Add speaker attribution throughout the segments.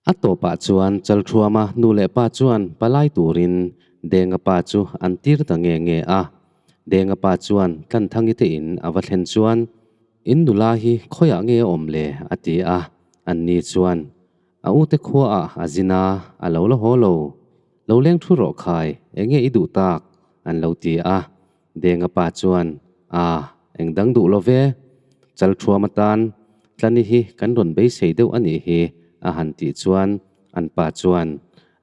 Speaker 1: A tawpah chuan Chalthuama nu leh pa chuan palai turin Denga pa chu an tir ta nge nge a. Denga pa chuan Tlanthangi te in a va thlen chuan, In nula hi khawiah nge a awm le? a ti a. Anni chuan, A ute khuaah a zin a, a lo la haw lo. Lo leng thu rawh khai, enge i duh tak? an lo ti a. Denga pa chuan, A, eng dang duh lo ve. Chalthuam atan Tlani hi kan rawn beisei deuh a nih hi, a han tih chuan an pa chuan,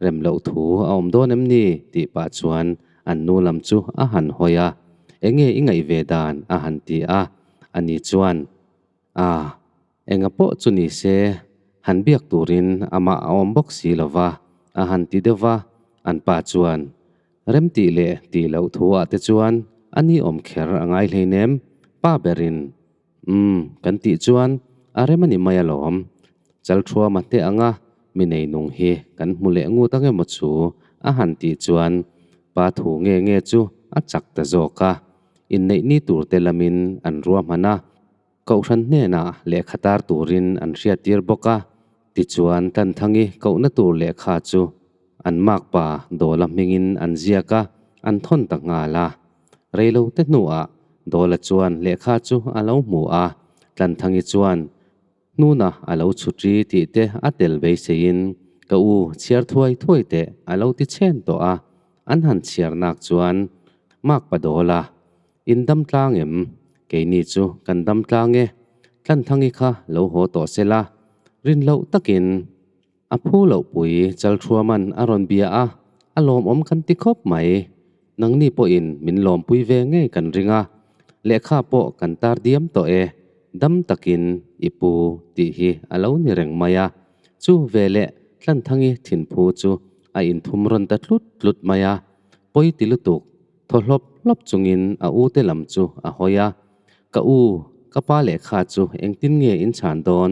Speaker 1: Rem loh thu a awm dawn em ni? tih pah chuan an nu lam chu a han hawi a. Enge i ngaih ve dan? a han ti a. Ani chuan, A, enga pawh chu ni se, han biak turin amah a awm bawk si lo va, a han ti deuh va. An pa chuan, Rem tih leh tih loh thu ah te chuan a ni awm kher a ngai hleinem, pa berin umm kan tih chuan a rem a ni mai alawm. Chalthuama te anga mi nei nung hi kan hmu leh ngut ang emaw chu a han tih chuan pa thu nge nge chu a chak ta zawk a, inneih ni tur te lamin an ruahman a. Kohhran hnenah lehkha tar turin an hriattir bawk a, tichuan Tanthangi kohna tur lehkha chu an makpa Dawla hmingin an ziak a, an thawn ta nghal a. Reilote hnuah Dawla chuan lehkha chu a lo hmu a, Tlanthangi chuan hnuna a lo chhutri tih te a tel beiseiin ka u chhiar thuai thuai teh a lo ti chhen tawh a, an han chhiar nak chuan makpa Dawla In dam tlang em? Keini chu kan dam tlang e. Tlanthangi kha lo haw tawh se la. Rin loh takin a phu loh pui Chalthuaman a rawn bia a, a lawmawm kan ti khawp mai. Nangni pawhin min lawmpui ve ngei kan ring a, lehkha pawh kan tar diam tawh e, dam takin i pu tih hi a lo ni reng mai a. Chu veleh Tlanthangi thinphu chu a inthum rawn ta tlut tlut mai a, pawi ti lutuk. Thaw hlawp hlawp chungin a u te lam chu a hawi a, Ka u, ka pa lehkha chu engtin nge in chhan dawn?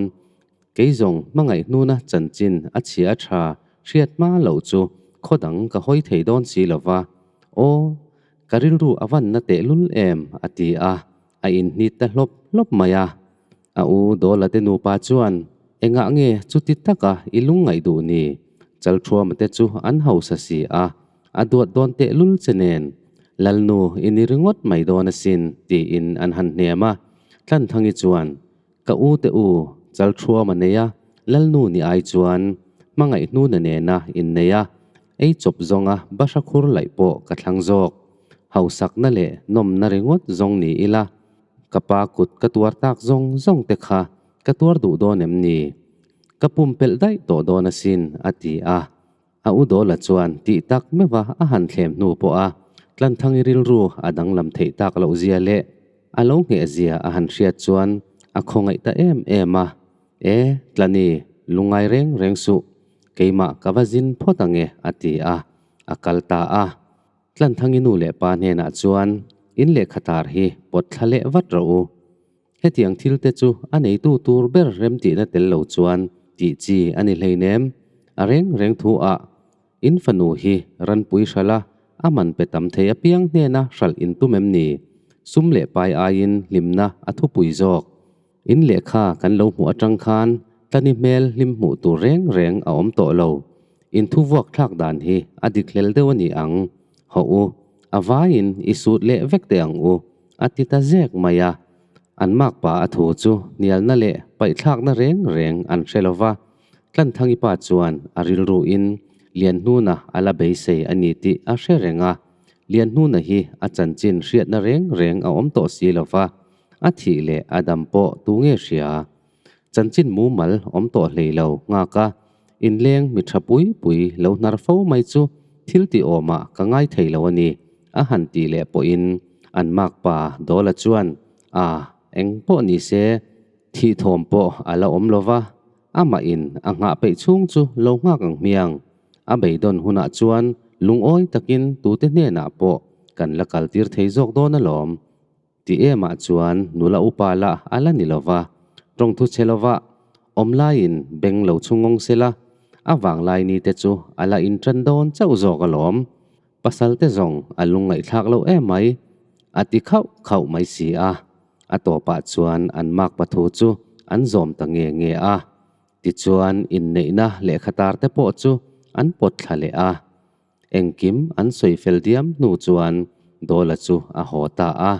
Speaker 1: Kei zawng hmangaih hnuna chanchin a chhia a tha hriat hma loh chu khaw dang ka hawi thei dawn si lo va. Aw, ka rilru a van na tehlul em? a ti a, a inhnit ta hlawp hlawp mai a. A u Dawla te nupa chuan, Engah nge chuti taka i lungngaih duh ni? Chalthuama te chu an hausa si a, a duat dawn tehlul che nen. Lalnu i ni ringawt mai dawn asin, tiin an han hnem a. Tlanthangi chuan, Ka u te u, Chalthuama nei a, Lalnu ni ai chuan hmangaih hnuna nena innei a, ei chawp zawnga bahra khur laih pawh ka thlang zawk. Hausakna leh nawmna ringawt zawng ni ila, Ka pa kut ka tuar tak zawng zawng te kha ka tuar duh dawn em ni? Ka pumpelh daih tawh dawn asin, a ti a. A u Dawla chuan tih tak meuha a han thlem hnu pawh a Tlanthangi rilru a danglam theih tak loh zia leh a lo ngheh zia a han hriat chuan a khawngaih ta em em a. E, Tlani, lungngai reng reng suh, keimah ka va zin phawt ange, a ti a, a kal ta a. Tlanthangi nu leh pa hnenah chuan, In lehkha tar hi pawt thla leh vat rawh u. Hetiang thil te chu a neitu tur ber remtihna tel lo chuan tih chi a ni hleinem. A reng reng thu ah, in fanu hi ranpui hralh a, a man pe tam thei apiang hnena hralh in tum em ni? Sum leh pai aiin hlimna a thupui zawk. In lehkha kan lo hmuh atang khan Tlani hmel hlim hmuh tur reng reng a awm tawh lo. In thu vuak thlak dan hi a dik hlel deuh a ni ang. Hawh u, a vaiin i sut leh vek teh ang u, a ti ta zek mai a. An makpa a thu chu hnialna leh paihthlakna reng reng an hre lo va. Tlanthangi pa chuan a rilruin Lianhnuna a la beisei a ni tih a hre reng a. Lianhnuna hi a chanchin hriatna reng reng a awm tawh si lo va. A thih leh a dam pawh tu nge hria? Chanchin mumal awm tawh hlei lo nghak a, inleng mi tha pui pui lo hnar fo mai chu thil tih awmah ka ngai thei lo a ni, a han tih leh pawhin an makpa Dawla chuan, A, eng pawh ni se, thih thawm pawh a la awm lo va, amah in a nghah peih chhung chu lo nghak ang hmiang. A beidawn hunah chuan lungawi takin tute hnenah pawh kan la kaltir thei zawk dawn alawm. Ti emah chuan nula upa lah a la ni lova, tawngthu chhe lova awm laiin beng lo chhungawng sela, a vanglai ni te chu a la intan dawn chauh zawk alawm. Pasal te zawng a lungngaihthlak loh em mai, a ti khauh khauh mai si a. A tawpah chuan an makpa thu chu an zawm ta nge nge a. Tichuan inneihna lehkha tar te pawh chu an pawt thla leh a. Engkim an sawi fel diam hnu chuan Dawla chu a haw ta a.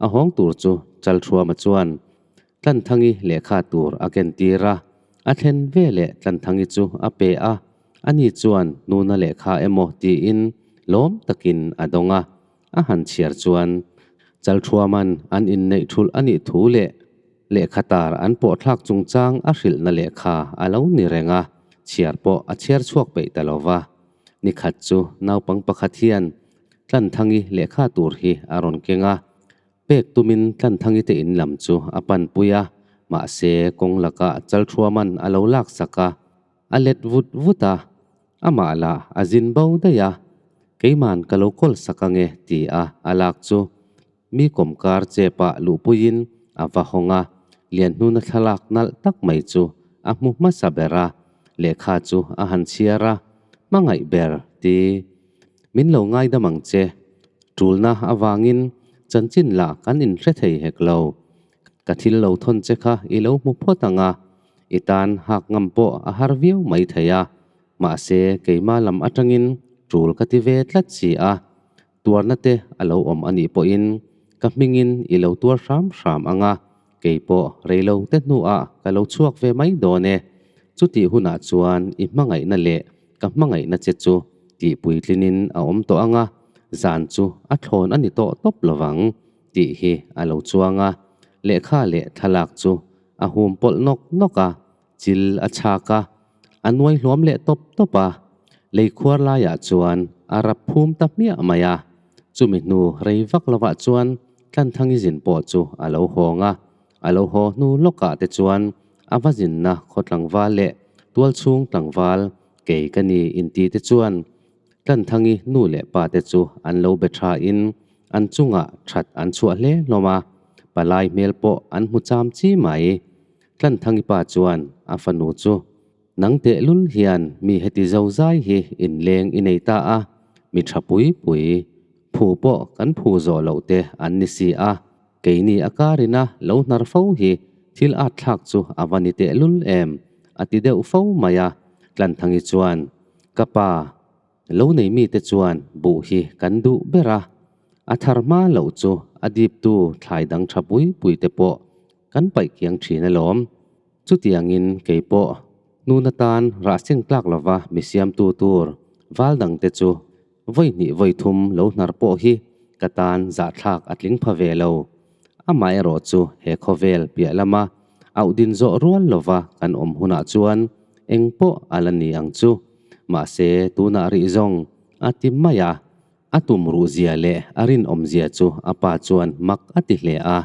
Speaker 1: A hawng tur chu Chalthuama chuan Tlanthangi lehkha tur a ken tir a. A thlen ve leh Tlanthangi chu a pe a, ani chuan nuna lehkha emaw tiin lawm takin a dawng a. A han chhiar chuan Chalthuaman an inneih thulh a nih thu leh lehkha tar an pawh thlak chungchang a hrilhna lehkha a lo ni reng a, chhiar pawh a chhiar chhuak peih ta lo va. Ni khat chu naupang pakhat hian Tlanthangi lehkha tur hi a rawn keng a, pek tumin Tlanthangi te in lam chu a panpui a, mahse kawng lakah Chalthuaman a lo laksak a, a let vut vut a, amah lah a zin bo daih a, keiman ka lo kawl sak ange ti a a lak chu mi kawmkar chepah luhpuiin a va hawng a, Lianhnuna thlalak nalh tak mai chu a hmu hmasa ber a, lehkha chu a han chhiar a, hmangaih ber ti min lo ngaidam ang che, tulna avangin chanchin lah kan inhre thei hek lo, ka thil lo thawn che kha i lo hmu phawt ang a, I tan hak ngam pawh a har viau mai thei a, mahse keimah lam atangin tul ka ti ve tlat si a, tuarna te a lo awm a nih pawhin ka hmingin i lo tuar hram hram ang a, kei pawh reilo te hnuah ka lo chhuak ve mai dawn e. Chutih hunah chuan i hmangaihna leh ka hmangaihna che chu tih puitlinin a awm tawh ang a, zan chu a thlawn a ni tawh tawp lovang tih hi a lo chuang a, lehkha leh thlalak chu A hum pawlh nawk nawk a, chil a chhak a, a nuai hluam leh tawp tawp a. Lei khuar laiah chuan a rap phum ta hmiah mai a. Chumi hnu rei vak lovah chuan Tlanthangi zin pawh chu a lo hawng a. A lo haw hnu lawkah te chuan a va zinna khaw tlangval leh tualchhung tlangval kei ka ni inti te chuan Tlanthangi nu leh pa te chu an lo be thain an chungah that an chhuah hle hlawm a, palai hmel pawh an hmu cham chi mai. Tlanthangi pa chuan a fanu chu, Nang tehlul hian mi heti zo zai hi inleng i nei ta a, mi tha pui pui, phu pawh kan phu zawh loh te an ni si a, keini a karina lo hnar fo hi thil at thlak chu a va ni tehlul em, a ti deuh fo mai a. Tlanthangi chuan, Ka pa, lo nei mite chuan buh hi kan duh ber a, a thar hma loh chu a diptu thlai dang tha pui pui te pawh kan paih kiang thin alawm. Chutiangin kei pawh hnun atan rah seng tlak lova mi siamtu tur val dang te chu vawi hnih vawi thum lo hnar pawh hi ka tan zahthlak a tling pha ve lo. Amaherawh chu he khawvel piah lama auh din zawh rual lova kan awm hunah chuan eng pawh a la ni ang chu. Mahse tunah rih zawng a ti mai a, a tum ruh zia leh a rinawm zia chu a pa chuan mak a ti hle a.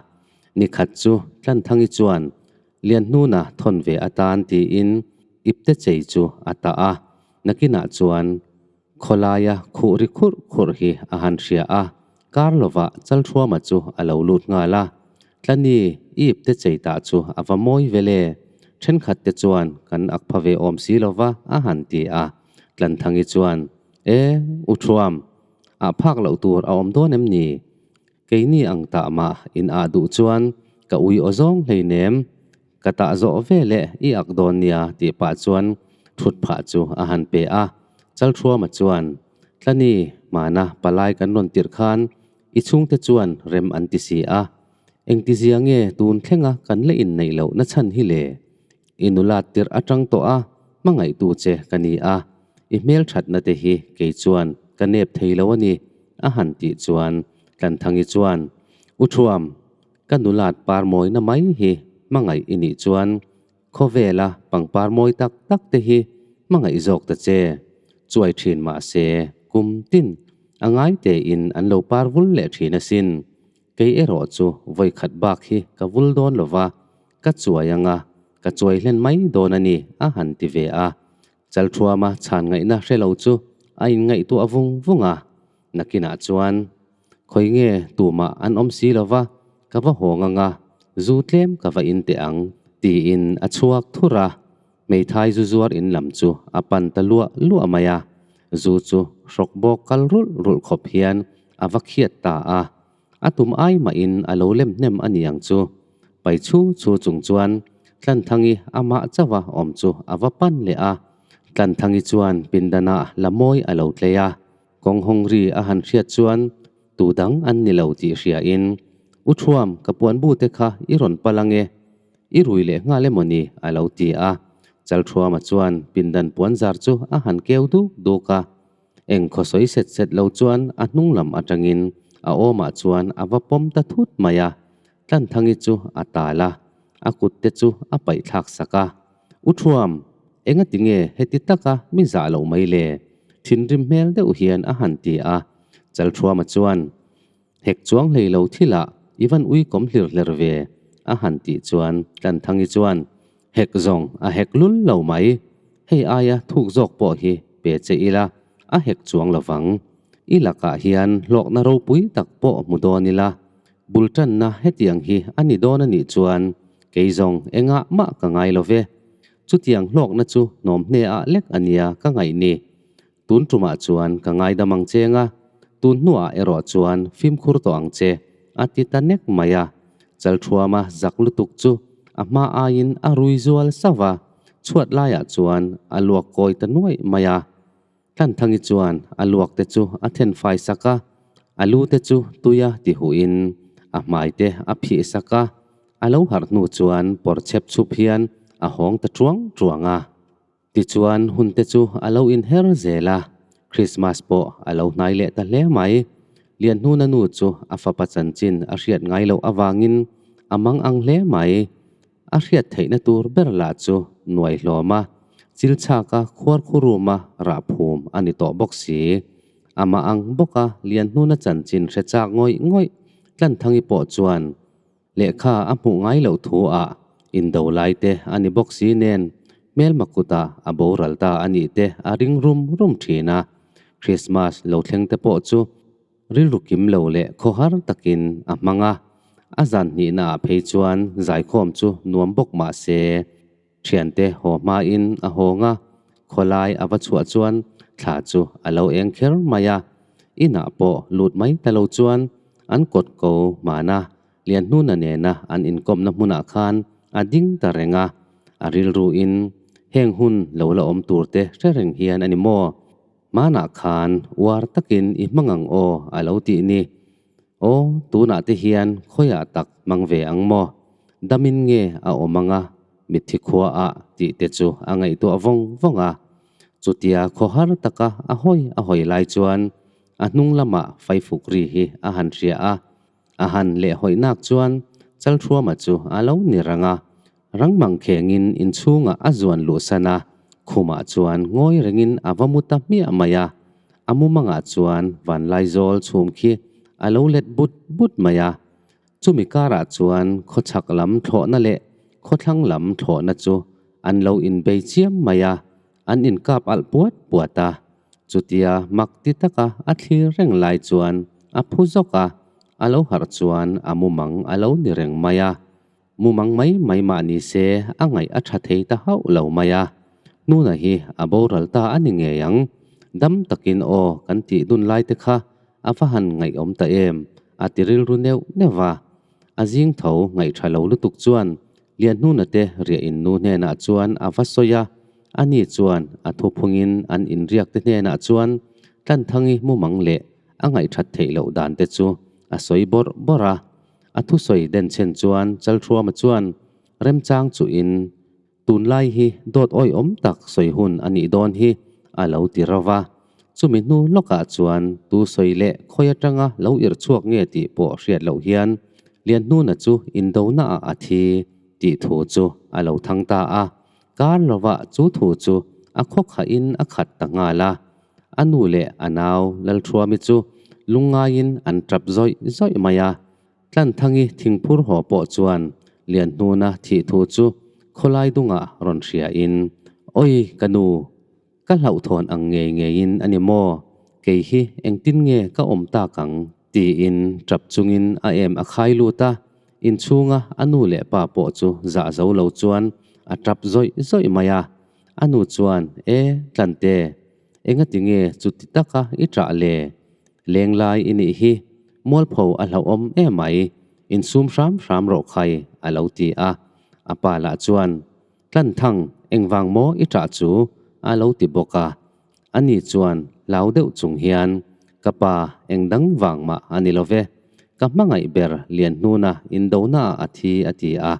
Speaker 1: Nikhat chu Tlanthangi chuan Lianhnuna thawn ve atan tiin ipte chei chu a tah a, nakinah chuan Khawlaia khuh ri khurh khurh hi a han hria a, kar lovah Chalthuama chu a lo lut nghal a. Tlani, i ipte chei tah chu a va mawi vel e. Thenkhat te chuan kan ak pha ve awm si lova a han ti a. Tlanthangi chuan, E, U Thuam, ah phak loh tur a awm dawn em ni? Keini ang tah mah in ah duh chuan ka ui aw zawng hleinem, ka tah zawh ve leh i ak dawn nia tih pah chuan thut phah chu a han pe a. Chalthuama chuan, Tlani, hmana palai kan rawn tirh khan i chhungte chuan rem an ti si a, engtizia nge tun thlenga kan la inneih loh na chhan hi le? I nulat tirh atang tawh a, hmangaihtu che ka ni a, i hmelthatna te hi kei chuan ka nep thei lo a ni, a han tih chuan Tlanthangi chuan, U Thuam, ka nulat par mawina mai hi hmangaih i nih chuan khawvela pangpar mawi tak tak te hi hmangaih zawk ta che, chuai thin mah se kum tin a ngai tein an lo par vul leh thin asin. Kei erawh chu vawi khat bak hi ka vul dawn lo va, ka chuai ang a, ka chuai hlen mai dawn a ni, a han ti ve a. Chalthuama chhan ngaihna hre lo chu a inngaihtuah vung vung a. Nakinah chuan, Khawi nge tumah an awm si lo va, ka va hawng ang a, zu tlem ka va in teh ang, tiin a chhuak thur a. Hmeithai zu zuar in lam chu a pan ta luah luah mai a, zu chu hrawk bawk kal rulh rulh khawp hian a va khiat ta a. A tum ai mahin a lo lem hnem a ni ang chu. Pai chhu chhu chung chuan Tlanthangi amah chauha awm chu a va pan leh a. Tlanthangi chuan pindanah la mawi a lo tlei a, kawng hawng ri a han hriat chuan tu dang an ni lo tih hriain, U Thuam, ka puanbu te kha i rawn pal ange, i rui leh nghal emaw ni? a lo ti a. Chalthuama chuan pindan puanzar chu a han keu duk duk a. Eng khaw sawi set set lo chuan a hnung lam atangin a awmah chuan a va pawm ta thut mai a, Tlanthangi chu a tal a, a kut te chu a paih thlak sak a. U Thuam, engati nge heti taka mi zah loh mai le? Thinrim hmel deuh hian a han ti a. Chalthuama chuan, Hek chuang hlei lo thilah i van ui kawm hlir hler ve, a han tih chuan Tlanthangi chuan, Hek zawng a hek lul lo mai. Hei aia thuk zawk pawh hi pe che ila a hek chuang lo vang. I lakah hian hlawkna ropui tak pawh hmu dawn ila, bul tanna hetiang hi a ni dawn a nih chuan kei zawng engah mah ka ngai lo ve. Chutiang hlawkna chu hnawm hne ah lek a nia ka ngaih ni. Tun tumah chuan ka ngaidam ang che nga, tun hnuah erawh chuan fimkhur tawh ang che, a ti ta nek mai a. Chalthuama zak lutuk chu a hma aiin a rui zual sauh a, chhuat laiah chuan a luak kawi ta nuaih mai a. Tlanthangi chuan a luak te chu a then fai sak a, a lu te chu tuia ti huhin a hmai te a phih sak a, a lo harh hnu chuan pawr chhep chhup hian a hawng ta chuang chuang a. Tichuan hun te chu a lo inher zel a, Christmas pawh a lo hnai leh ta hle mai. Lianhnuna nu chu a fapa chanchin a hriat ngai loh avangin a mang ang hle mai. A hriat theihna tur ber lah chu nuai hlawm a, chil chhaka khuar khuruma rah phum a ni tawh bawk si. Amah ang bawka Lianhnuna chanchin hre chak ngawih ngawih Tlanthangi pawh chuan Lehkha a hmuh ngai loh thu ah indo lai te a ni bawk si nen hmelma kutah a boral ta a nih te a ring rum rum thin a. Christmas lo thleng te pawh chu rilru kim lo leh khawhar takin a hmang a. A zan hnihna ah phei chuan zaikhawm chu nuam bawk mah se Thiante haw hmain a hawng a, khawlai a va chhuah chuan thla chu a lo eng kher mai a. Inah pawh lut mai ta lo chuan an kawt ko hmana Lianhnuna nena an inkawmna hmunah khan a ding ta reng a. A rilruin heng hun lo la awm turte hre reng hian a ni maw? Hmanah khan uar takin i hmang ang aw a lo tih ni. Aw, tunah te hian khawiah tak hmang ve ang maw? Damin nge a awm ang a, mitthi khua ah tih te chu a ngaihtuah vawng vawng a. Chutia khawhar taka a hawi a hawi lai chuan a hnung lamah faifuk ri hi a han hria a. A han leh hawi nak chuan Chalthuama chu a lo ni rang a. Rang mang khengin inchhungah a zuan luhsan a, khumah chuan ngawi rengin a va mu ta hmiah mai a. A mumangah chuan Vanlaizawl chhum khi a lo let but but mai a. Chumi karah chuan khawchhak lam thlawhna leh khawthlang lam thlawhna chu an lo inbei chiam mai a, an inkap alh puat puat a. Chutia mak ti taka a thlir reng lai chuan a phu zawk a, a lo harh chuan a mumang a lo ni reng mai a. Mumang mai mai mah ni se a ngaih a tha thei ta hauh lo mai a, Nuna hi a boral ta a ni ngei ang. Dam takin aw kan tih dun lai te kha a va han ngaihawm ta em, a ti rilru neuh neuh va. A zing tho ngaih tha lo lutuk chuan Lianhnuna te riah in nu hnenah chuan a va sawi a, ani chuan a thuphungin an inriak te hnenah chuan Tlanthangi mumang leh a ngaihthat theih loh dan te chu a sawi bawrh bawrh a. A thusawi denchhen chuan Chalthuama chuan remchang chuhin tunlai hi dawt awihawm tak sawi hun a nih dawn hi a lo ti ro va. Chumi hnu lawkah chuan tu sawi leh khawi atanga lo irh chhuak nge tih pawh hriat loh hian Lianhnuna chu indonaah a thi tih thu chu a lo thang ta a. Kar lovah chu thu chu a khawkhahin a khat ta nghal a. A nu leh a nau Lalthuami chu lungngaiin an tap zawih zawih mai a. Tlanthangi thingphur haw pawh chuan Lianhnuna thih thu chu khawlai dungah rawn hriain, Awi ka nu, ka hlauhthawn ang ngei ngeiin a ni maw? Kei hi engtin nge ka awm tak ang? tiin tap chungin a em a khai lut a. Inchhunga a nu leh pa pawh chu zah zo lo chuan a tap zawih zawih mai a. A nu chuan, E, Tlante, engati nge chuti taka i ṭah le? Lenglai i nih hi, mualpho a hlauhawm emai, insum hram hram rawh khai, a lo ti a. A pa lah chuan, Tlanthang, engvang maw i ṭah chu? a lo ti bawk a. Ani chuan hlau deuh chung hian, Ka pa, eng dang vang mah a ni lo ve. Ka hmangaih ber Lianhnuna indonaah a thi a ti a.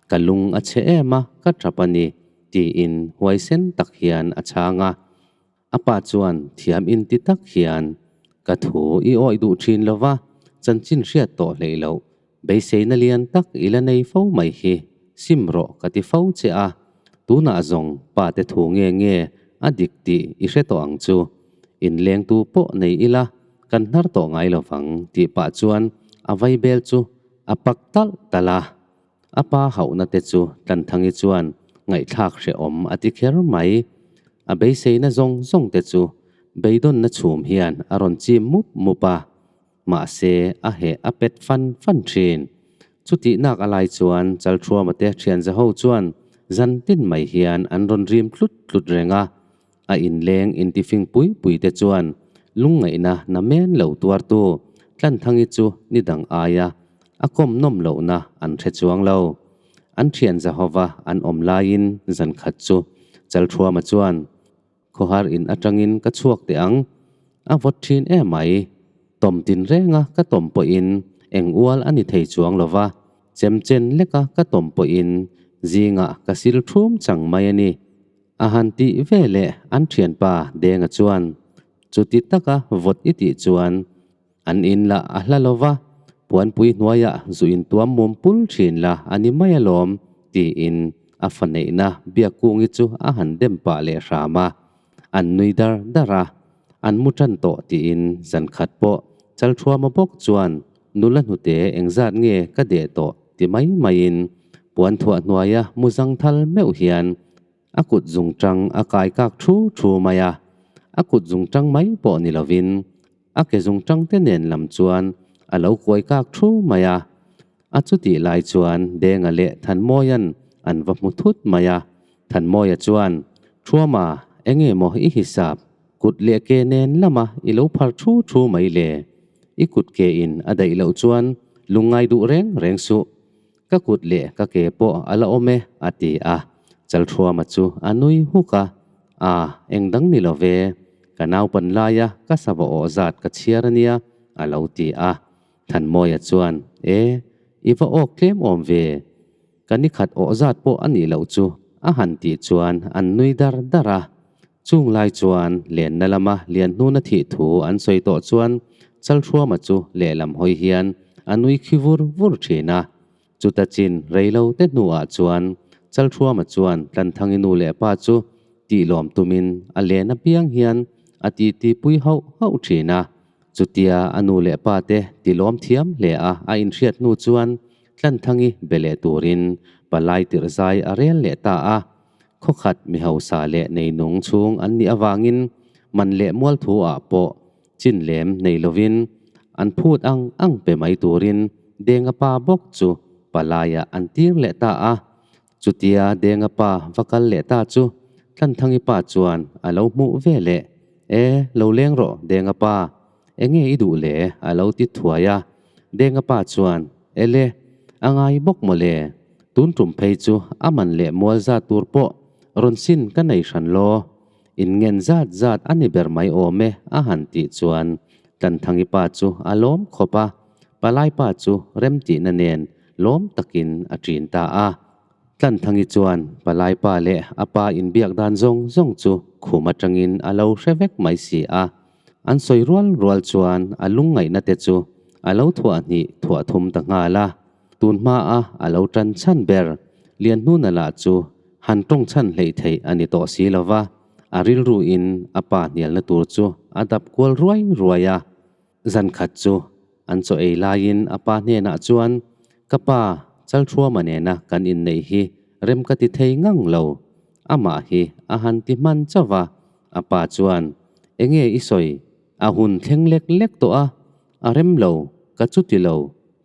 Speaker 1: Ka lung a chhe em a, ka ṭap a ni, tiin huaisen tak hian a chhang a. A pa chuan thiam inti tak hian, Ka thu i awih duh ṭhin lo va, chanchin hriat tawh hleih loh, beiseina lian tak i la nei fo mai hi, sim rawh ka ti fo che a, tunah zawng pa te thu nge nge a dik tih i hre tawh ang chu, inlengtu pawh nei ila kan hnar tawh ngai lo vang tih pah chuan a vaibel chu a pak talh talh a. A pa hauhna te chu Tlanthangi chuan ngaihthlak hrehawm a ti kher mai. A beiseina zawng zawng te chu beidawnna chhum hian a rawn chim mup mup a, mahse a heh a pet fan fan thin. Chutih nak a lai chuan Chalthuama te thianzaho chuan zan tin mai hian an rawn rim tlut tlut reng a, A inleng intifing pui pui te chuan lungngaihna na men lo tuartu Tlanthangi chu ni dang aia a kawm nawm lohna an hre chuang lo. An thian Zahova an awm laiin zan khat chu Chalthuama chuan, Khawhar in atangin ka chhuak teh ang, a vawt thin emai. Tawm tin renga ka tawm pawhin eng ual a ni thei chuang lo va, chemchen leka ka tawm pawhin zingah ka sil thum chang mai a ni. A han tih ve leh an thianpa Denga chuan, Chuti taka vawt i tih chuan an in lah a hla lo va, puanpui hnuaiah zu in tuam mum pul thin la a ni mai alawm, tiin a fa neihna Biakkungi chu a han dem pah leh hram a. An nui dar dar a, an mu tan tawh tiin zan khat pawh Chalthuama bawk chuan nula hnute engzat nge ka deh tawh ti mai maiin puan thuah hnuaia mu zangthal meuh hian A kut zungtang a kai kak thu thu mai a, a kut zungtang mai pawh ni lovin a ke zungtang te nen lam chuan a lo kuai kak thu mai a. A chutih lai chuan Denga leh Thanmawia'n an va hmu thut mai a. Thanmawia chuan, Thuama, enge maw i hisap? Kut leh ke nen lama i lo phar thu thu mai le? I kut ke in a daih loh chuan lungngai duh reng reng suh. Ka kut leh ka ke pawh a la awm e, a ti a. Chalthuama chu a nui huk a, A, eng dang ni lo ve, ka naupan laia ka sava awh zat ka chhiar a nia, a lo ti a. Thanmawia chuan, E, i va awk tlem awm ve, ka ni khat awh zat pawh a nih loh chu, a han tih chuan an nui dar dar a. Chung lai chuan lenna lama Lianhnuna thih thu an sawi tawh chuan Chalhruama chu lehlam hawi hian a nui khi vur vur thin a. Chuta chin reilo te hnuah chuan Chalhruama chuan Tlanthangi nu leh pa chu tihlawm tumin a len apiang hian a titi pui hauh hauh thin a. Chutia a nu leh pa te tilawm thiam hle a a inhriat hnu chuan Tlanthangi be leh turin palai tirh zai a rel leh ta a. Khawkhat mi hausa leh neinung chhung an nih avangin man leh mualthu ah pawh chin lem nei lovin an phut ang ang pe mai turin Denga pa bawk chu palaiah an tir leh ta a. Chutia Denga pa va kal leh ta chu Tlanthangi pa chuan a lo hmuh ve leh, E, lo leng rawh Denga pa, enge i duh le? a lo ti thuai a. Denga pa chuan, Ele, a ngai bawk maw le? Tun tum phei chu a man leh mual zat tur pawh rawn sin ka nei hran law. In ngen zat zat a ni ber mai awm e, a han tih chuan Tlanthangi pa chu a lawm khawp a, palai pa chu remtihna nen lawm takin a ṭin ta a. Tlanthangi chuan palai pa leh a pa inbiak dan zawng zawng chu khum aṭangin a lo hre vek mai si a. An sawi rual rual chuan a lungngaihna te chu a lo thuah hnih thuah thum ta nghal a. Tun hmaa a lo tan chhan ber Lianhnuna lah chu han tawng chhan hleih theih a ni tawh si lo va, a rilruin a pa hnialna tur chu a dap kual ruai ruai a. Zan khat chu an chaw ei laiin a pa hnenah chuan, Ka pa, Chalthuama nena kan inneih hi rem ka ti thei ngang lo. Amah hi a han ti hman chauh va. A pa chuan, Enge i sawi? A hun thleng lek lek tawh a, a rem lo, ka chuti lo,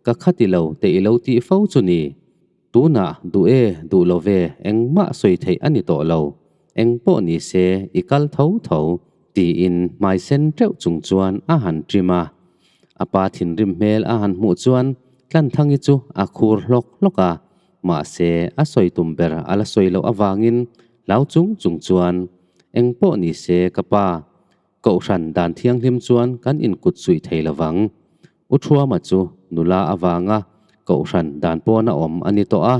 Speaker 1: ka khati lo te i lo tih fo chu ni. Tunah duh e, duh lo ve, engmah sawi theih a ni tawh lo. Eng pawh ni se i kal tho tho, tiin hmai sen teuh chung chuan a han ṭim a. A pa thinrim hmel a han hmuh chuan Tlanthangi chu a khur hlawk hlawk a. Mahse, a sawi tum ber a la sawi loh avangin hlau chung chung chuan, Eng pawh ni se ka pa, Kohhran dan thianghlim chuan kan inkut suih thei lovang. U Thuama chu nula avanga Kohhran dan pawna awm a ni tawh a,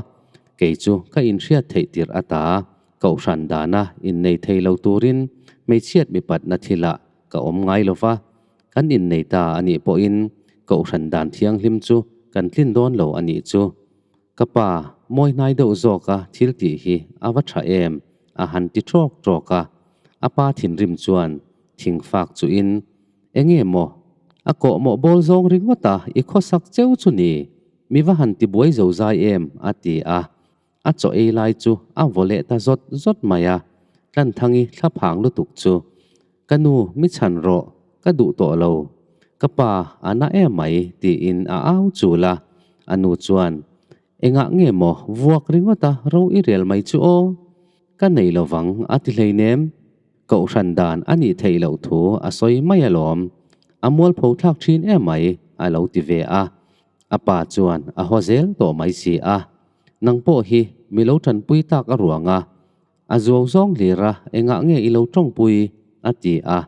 Speaker 1: kei chu ka inhriat theih tirh ata Kohhran dana innei thei lo turin hmeichhiat mipatna thilah ka awm ngai lo va, kan innei ta a nih pawhin Kohhran dan thianghlim chu kan tlin dawn lo a nih chu. Ka pa, mawi hnai deuh zawka thil tih hi a va tha em? a han ti ṭawk ṭawk a. A pa thinrim chuan thingfak chuhin, Enge maw? A kawhmawh bawl zawng ringawt a, i khawsak cheu chu ni? Mi va han ti buai zo zai em? a ti a. A chaw ei lai chu a vaw leh ta zawt zawt mai a. Tlanthangi thlaphang lutuk chu, Ka nu, mi chhan rawh, ka duh tawh lo. Ka pa, a na em mai, tiin a au chul a. A nu chuan, Engah nge maw vuak ringawt a ro i rel mai chu aw? Ka nei lovang a ti hleinem. Kohhran dan a nih theih loh thu a sawi mai alawm. A mualpho thlak thin em mai, a lo ti ve a. A pa chuan a haw zel tawh mai si a. Nang pawh hi mi lo tanpui tak a ruang a. A zuau zawng hlir a, engah nge i lo tawngpui? a ti a.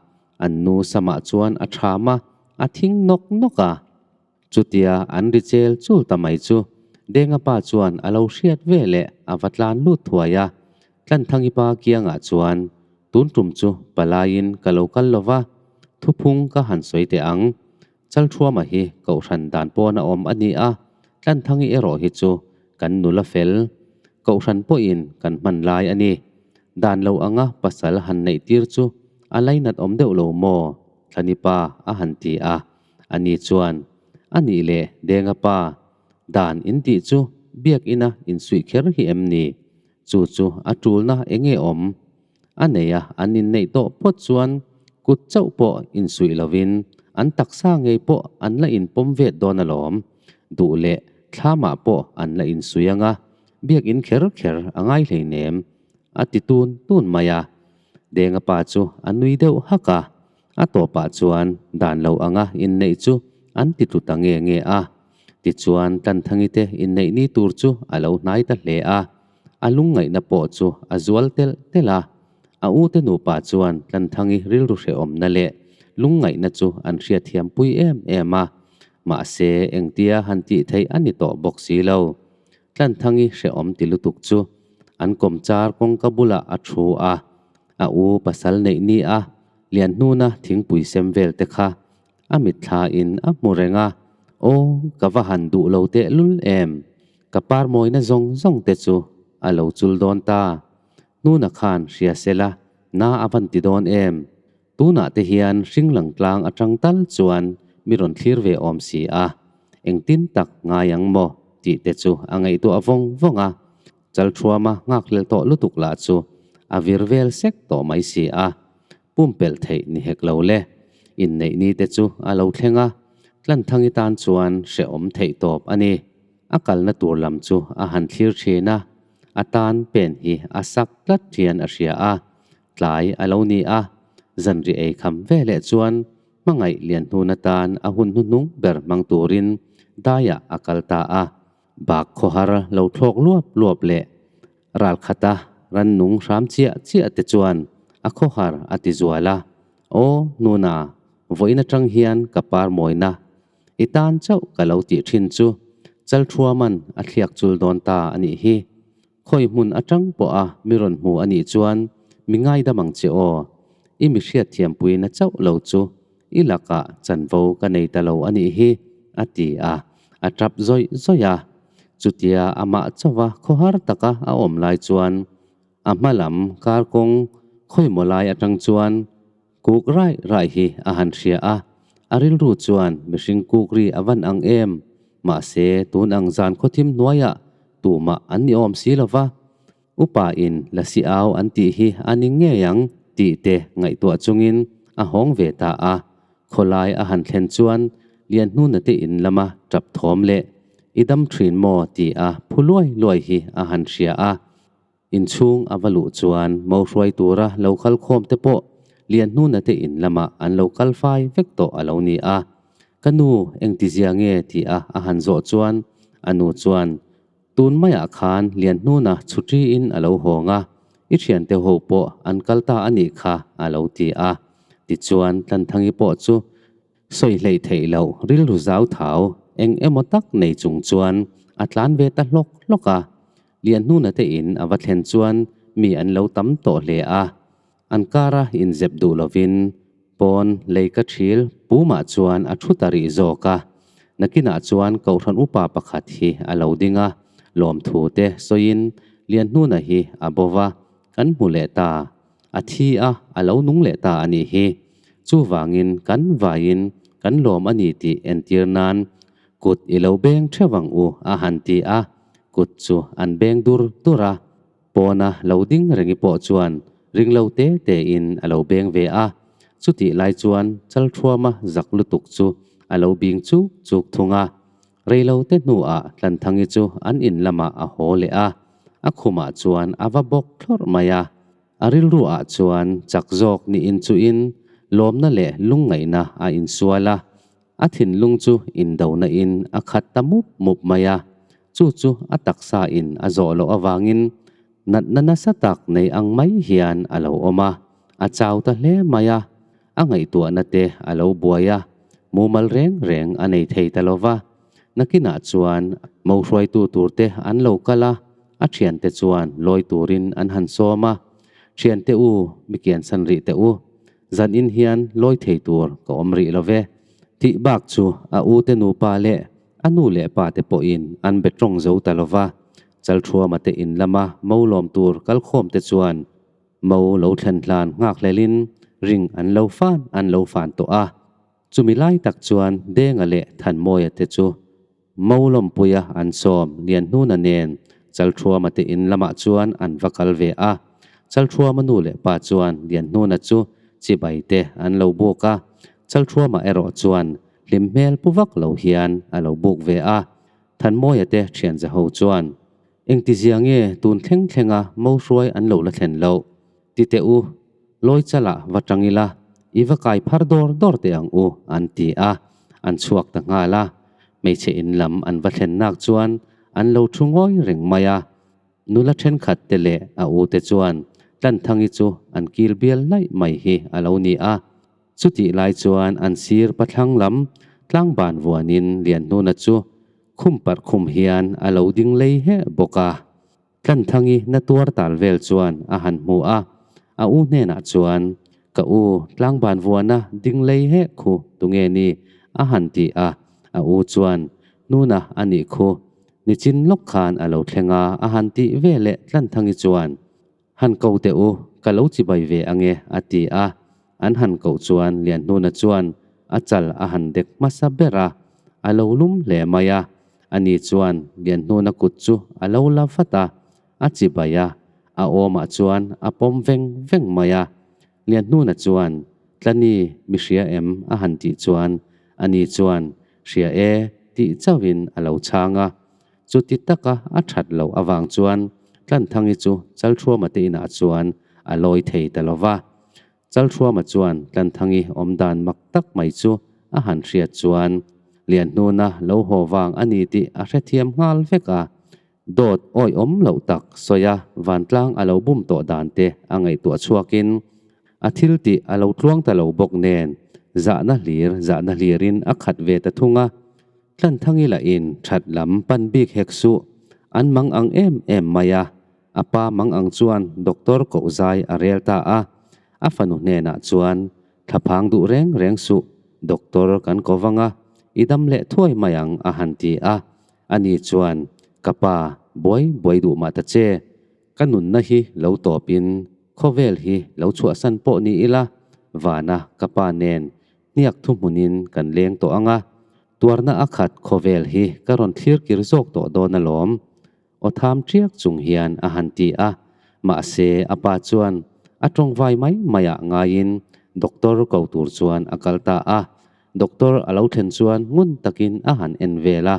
Speaker 1: An nu samah chuan a ṭham a, a thing nawk nawk a. Chutia an ri chel chul ta mai chu Denga pa chuan a lo hriat ve leh a va tlan lut thuai a. Tlanthangi pa kiangah chuan, Tun tum chu palaiin ka lo kal lo va, thuphung ka han sawi teh ang. Chalthuama hi Kohhran dan pawn a awm a ni a, Tlanthangi erawh hi chu kan nula fel. Kohhran pawhin kan hman lai a ni. Dan lo anga pasal han neih tir chu a lainat awm deuh lo maw? Thlani pa a han ti a. Ani chuan, A nih leh Denga pa, dan in tih chu biakina insuih kher hi em ni? Chu chu a tulna eng nge awm? A nei a, an inneih tawh phawt chuan kut chauh pawh insuih lovin an taksa ngei pawh an la inpawm vet dawn alawm. Duh leh thlamah pawh an la insuih ang a, biakin kher kher a ngai hleinem, a ti tun tun mai a. Denga pa chu a nui deuh hak a, A tawpah chuan dan lo anga inneih chu an ti tlu ta nge nge a. Tichuan Tlanthangi te inneih ni tur chu a lo hnai ta hle a. A lungngaihna pawh chu a zual telh telh a. A ute nupa chuan Tlanthangi rilru hrehawmna leh lungngaihna chu an hriatthiam pui em em a. Mahse engtia han tih theih a ni tawh bawk si lo. Tlanthangi hrehawm ti lutuk chu an kawmchar kawngka bulah a thu a. A u pasal neih ni a Lianhnuna thingpui sem vel te kha a mitthla in a hmu reng a, Aw, ka va han duh lo teh lul em? Ka par mawina zawng zawng te chu a lo chul dawn ta. Hnuna khan hria se la, na a van ti dawn em? Tunah te hian hring lang tlang atang tal chuan mi rawn thlir ve awm si a, engtin tak ngai ang maw tih te chu a ngaihtuah vawng vawng a. Chalthuama nghakhlel tawh lutuk lah chu a vir vel sek tawh mai si a, pumpelh theih ni hek lo le. Inneih ni te chu a lo thleng a, Tlanthangi tan chuan hrehawm theih tawp a ni. A kalna tur lam chu a han thlir thin a, a tan pen hi a sak tlat thian a hria a, tlai a lo ni a, zanri ei kham veleh chuan hmangaih lianhnun atan a hun hnuhnung ber hmang turin daiah a kal ta a. Bak khawhar lo thlawk luap luap leh ralkhata rannung hram chiah chiah te chuan a khawhar a ti zual a, Aw, Nuna, vawiin atang hian ka par mawina i tan chauh ka lo tih thin chu Chalthuaman a thliak chul dawn ta a nih hi. Khawi hmun atang pawha mi rawn hmu a nih chuan mi ngaidam ang che aw, i mi hriatthiampuina chauh lo chu I lakah chanvo ka nei ta lo a nih hi, a ti a, a tap zawih zawih a. Chutia amah chauha khawhar taka a awm lai chuan a hma lam kar kawng khawimaw lai atang chuan kuk raih raih hi a han hria a, a rilru chuan mihring kuk ri a van ang em? Mahse tun ang zan khawthim hnuaiah tumah an ni awm si lo va, Upa in Lasi au an tih hi a ni ngei ang tih te ngaihtuah chungin a hawng ve ta a. Khawlai a han thlen chuan Lianhnuna te in lama tap thawm leh i dam thin maw tih a phu luai luai hi a han hria a. Inchhung a va luh chuan mo hruai tura lo kal khawm te pawh Lianhnuna te in lamah an lo kal fai vek tawh a lo ni a. Ka nu engtizia nge tih a a han zawh chuan a nu chuan. Tun maiah khan Lianhnuna chhuṭiin a lo hawng a, i ṭhiante ho pawh an kal ta a nih kha, a lo ti a. Tichuan, Tlanthangi pawh chu sawi hleih theih loh rilru zau thau eng emaw tak nei chung chuan a tlan ve ta hlawk hlawk a. Lianhnuna te in a va thlen chuan mi an lo tam tawh hle a. An kara inzep duh lovin pawn lei ka thil pumah chuan a thu ta rih zawk a. Nakinah chuan Kohhran upa pakhat hi a lo ding a, lawmthu te sawiin Lianhnuna hi a bo va, kan hmu leh ta. A thi a, a lo nung leh ta a nih hi. Chuvangin kan vaiin kan lawm a ni tih entir nan kut i lo beng theuh ang u a han ti a, kut chu an beng dur dur a. Pawna lo ding rengi pawh chuan ring lo te tein a lo beng ve a, chutih lai chuan Chalthuama zak lutuk chu a lo bing chuk chuk thung a. Rei lo te hnuah Tlanthangi chu an in lamah a haw leh a, a khumah chuan a va bawk thlawrh mai a. A rilru ah chuan chak zawk niin chuin lawmna leh lungngaihna a insual a, A thinlung chu indona in a khat ta mup mup mai a, chu chu a taksa in a zawh loh avangin natna nasa tak nei ang mai hian a lo awm a, a chau ta hle mai a, a ngaihtuahna te a lo buai a, mumal reng reng a nei thei ta lo va. Nakinah chuan mo hruaitu tur te an lo kal a, a thiante chuan lawi turin an han sawm a, Thiante u, mi kiansan rih teh u, Zan in hian lawi thei tur ka awm rih lo ve. Tih bak chu a u te nupa leh a nu leh pa te pawhin an be tawng zo ta lo va. Chalthuama te in lama mo lawm tur kalkhawm te chuan mo lo thlen hlan nghak hlelin ring an lo fan an lo fan tawh a. Chumi lai tak chuan Denga leh Thanmawia te chu Mo lawmpuia an sawm Lianhnuna nen Chalthuama te in lamah chuan an va kal ve a. Chalthuama nu leh pa chuan Lianhnuna chu chibai te an lo buk a. Chalthuama erawh chuan hlim hmel pu vak lo hian a lo buk ve a. Thanmawia te thianzaho chuan, Engtizia nge tun thleng thlenga mo hruai an lo la thlen loh? Ti teh u, lawi chalah va tang ila, i va kai phar dawr dawr teh ang u, an ti a, an chhuak ta nghal a. Hmeichhe in lam an va thlen nak chuan an lo thu ngawi reng mai a. Nula thenkhat te leh a u te chuan Tlanthangi chu an kil bial laih mai hi a lo ni a. Chutih lai chuan an sir pathlang lam tlangban vuanin Lianhnuna chu khum parh khum hian a lo ding lei heh bawk a. Tlanthangi na tuar tal vel chuan a han hmu a, a u hnenah chuan, Ka u, tlangban vuana ding lei heh khu tunge ni? a han ti a, a u chuan, Nuna a nih khu, nichin lawk khan a lo thleng a a han tih veleh Tlanthangi chuan, Han ko teh u, ka lo chibai ve ange a ti a, an han koh chuan Lianhnuna chuan a chal a han dek hmasa ber a, a lo lum hle mai a, Ani chuan Lianhnuna kut chu a lo la vat a, a chibai a, a awmah chuan a pawm veng veng mai a. Lianhnuna chuan, Tlani, mi hria em? a han tih chuan, ani chuan, Hria e, tih chauhin a lo chhang a. Chuti taka a that loh avang chuan Tlanthangi chu Chalthuama te inah chuan a lawi thei ta lo va. Chalthuama chuan Tlanthangi awmdan mak tak mai chu a han hriat chuan Lianhnuna lo haw vang a ni tih a hrethiam nghal vek a. Dawt awihawm loh tak sawi a vantlang a lo bum tawh dan te a ngaihtuah chhuakin a thil tih a lo tluang ta lo bawk nen zahna hlir zahna hlirin a khat ve ta thung a. Tlanthangi lahin that lam pan bik hek suh an mang ang em em mai a. A pa mang ang chuan doctor koh zai a rel ta a, a fanu hnenah chuan, Thlaphang duh reng reng suh, doctor kan ko vang a, i dam leh thuai mai ang a han ti a. Ani chuan, Ka pa, buai buai duh mah ta che, ka nunna hi lo tawpin khawvel hi lo chhuahsan pawh ni ila, vana ka pa nen hniak thuhmunin kan leng tawh ang a, tuarna a khat khawvel hi ka rawn thlir kir zawk tawh dawn alawm. Aw tham ṭiak chung hian a han ti a, mahse a pa chuan a ṭawngvai mai maiah ngaiin doctor ko tur chuan a kal ta a. Doctor a lo thlen chuan ngun takin a han en vel a,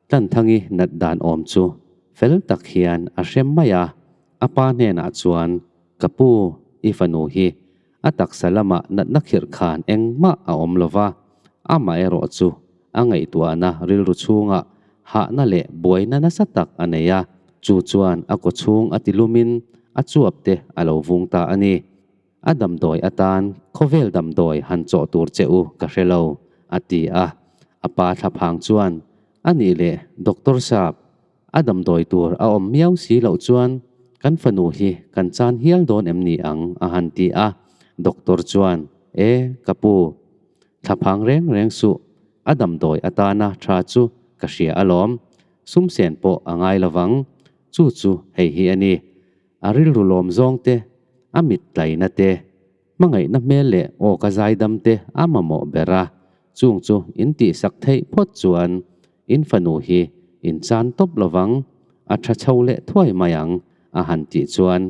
Speaker 1: Tlanthangi nat dan awm chu fel tak hian a hre mai a. A pa hnenah chuan, Ka pu, i fanu hi a taksa lamah natna khirh khan engmah a awm lo va, amaherawh chu a ngaihtuahna rilru chhungah Hahna leh buaina nasa tak a nei a, chu chuan a kawchhung a tilumin a chuap te a lo vung ta a ni. A damdawi atan khawvel damdawi han chawh tur che u ka hre lo, a ti a. A pa thlaphang chuan, A nih leh Doctor Sap, a damdawi tur a awm miau si loh chuan kan fanu hi kan chan hial dawn em ni ang? a han ti a. Doctor chuan, E, ka pu, thlaphang reng reng suh, a damdawi atana tha chu ka hria alawm, sumsen pawh a ngai lovang, chu chu hei hi a ni. A rilru lawm zawng te, a mit tlaina te, hmangaihna hmel leh aw ka zaidam te a mamawh ber a, chung chu in tihsak theih phawt chuan in fanu hi in chan tawp lovang, a tha chho leh thuai mai ang a han tih chuan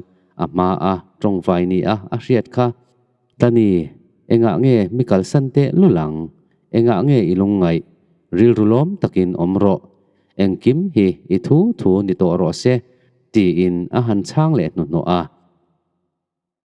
Speaker 1: a hma a tawngvai ni a a hriat kha. Tani, engah nge mi kalsan teh lul ang? Engah nge i lungngaih? Rilru lawm takin awm rawh. Engkim hi i thu thu ni tawh rawh se, tiin a han chhang leh hnuhnawh a.